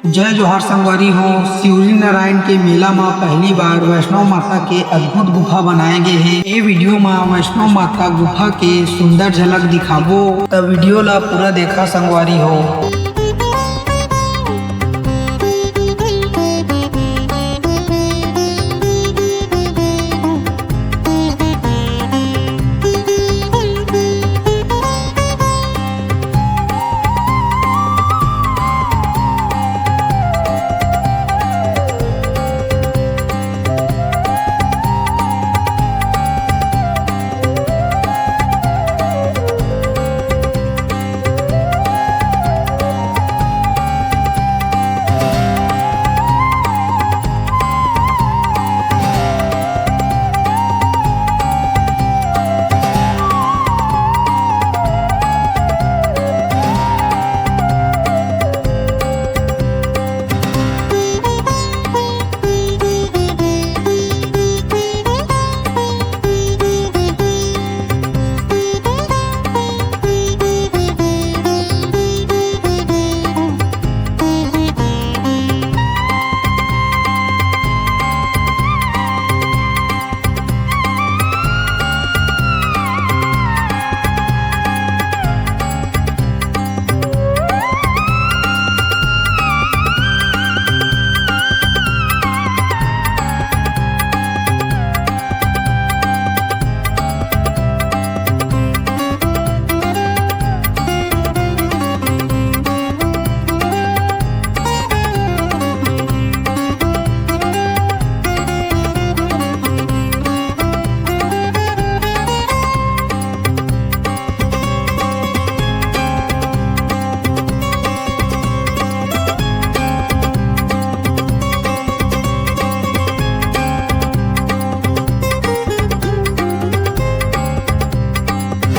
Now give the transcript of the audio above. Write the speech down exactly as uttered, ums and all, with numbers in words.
जय जोहार संगवारी हो। शिवरी नारायण के मेला म पहली बार वैष्णो माता के अद्भुत गुफा बनाए गे हे। ए वीडियो म वैष्णो माता गुफा के सुंदर झलक दिखाबो, त वीडियो ला पूरा देखा संगवारी हो।